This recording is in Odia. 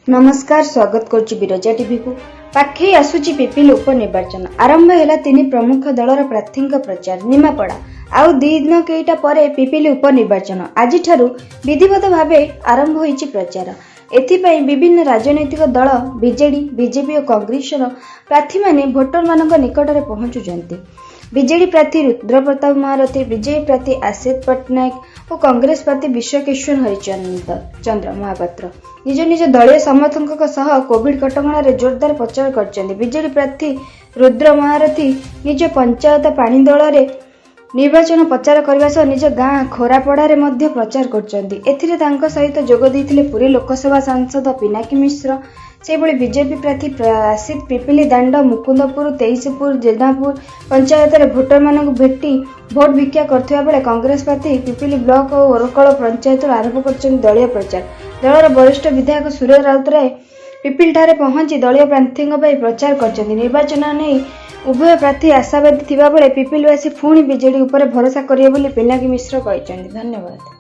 ନମସ୍କାର, ସ୍ୱାଗତ କରୁଛି ବିରଜା ଟିଭିକୁ। ପାଖେଇ ଆସୁଛି ପିପିଲି ଉପନିର୍ବାଚନ। ଆରମ୍ଭ ହେଲା ତିନି ପ୍ରମୁଖ ଦଳର ପ୍ରାର୍ଥୀଙ୍କ ପ୍ରଚାର। ନିମାପଡ଼ା, ଆଉ 2 ଦିନ କେଇଟା ପରେ ପିପିଲି ଉପନିର୍ବାଚନ। ଆଜିଠାରୁ ବିଧିବଦ୍ଧ ଭାବେ ଆରମ୍ଭ ହୋଇଛି ପ୍ରଚାର। ଏଥିପାଇଁ ବିଭିନ୍ନ ରାଜନୈତିକ ଦଳ ବିଜେଡି, ବିଜେପି ଓ କଂଗ୍ରେସର ପ୍ରାର୍ଥୀମାନେ ଭୋଟରମାନଙ୍କ ନିକଟରେ ପହଞ୍ଚୁଛନ୍ତି। ବିଜେଡି ପ୍ରାର୍ଥୀ ରୁଦ୍ର ପ୍ରତାପ ମହାରଥୀ, ବିଜେପି ପ୍ରାର୍ଥୀ ଆଶିତ ପଟ୍ଟନାୟକ ଓ କଂଗ୍ରେସ ପ୍ରାର୍ଥୀ ବିଶ୍ୱକିଶୋର ହରିଚନ୍ଦ୍ର ଚନ୍ଦ୍ର ମହାପାତ୍ର ନିଜ ନିଜ ଦଳୀୟ ସମର୍ଥକଙ୍କ ସହ କୋଭିଡ କଟକଣାରେ ଜୋରଦାର ପ୍ରଚାର କରିଛନ୍ତି। ବିଜେଡି ପ୍ରାର୍ଥୀ ରୁଦ୍ର ମହାରଥୀ ନିଜ ପଞ୍ଚାୟତ ପାଣିଦଳରେ ନିର୍ବାଚନ ପ୍ରଚାର କରିବା ସହ ନିଜ ଗାଁ ଖୋରାପଡ଼ାରେ ମଧ୍ୟ ପ୍ରଚାର କରିଛନ୍ତି। ଏଥିରେ ତାଙ୍କ ସହିତ ଯୋଗ ଦେଇଥିଲେ ପୁରୀ ଲୋକସଭା ସାଂସଦ ପିନାକୀ ମିଶ୍ର। ସେହିଭଳି ବିଜେପି ପ୍ରାର୍ଥୀ ଆଶିତ ପିପିଲି ଦାଣ୍ଡ, ମୁକୁନ୍ଦପୁର, ତେଇଶପୁର, ଜେନାପୁର ପଞ୍ଚାୟତରେ ଭୋଟରମାନଙ୍କୁ ଭେଟି ଭୋଟ ଭିକ୍ଷା କରୁଥିବା ବେଳେ କଂଗ୍ରେସ ପ୍ରାର୍ଥୀ ପିପିଲି ବ୍ଲକ ଓ ଓରକଳ ପଞ୍ଚାୟତରୁ ଆରମ୍ଭ କରିଛନ୍ତି ଦଳୀୟ ପ୍ରଚାର। ଦଳର ବରିଷ୍ଠ ବିଧାୟକ ସୁର ରାଉତରାୟ ପିପିଲିଠାରେ ପହଞ୍ଚି ଦଳୀୟ ପ୍ରାର୍ଥୀଙ୍କ ପାଇଁ ପ୍ରଚାର କରିଛନ୍ତି। ନିର୍ବାଚନ ନେଇ ଉଭୟ ପ୍ରାର୍ଥୀ ଆଶାବାଦୀ ଥିବାବେଳେ ପିପିଲିବାସୀ ପୁଣି ବିଜେଡି ଉପରେ ଭରସା କରିବେ ବୋଲି ପିନାକୀ ମିଶ୍ର କହିଛନ୍ତି। ଧନ୍ୟବାଦ।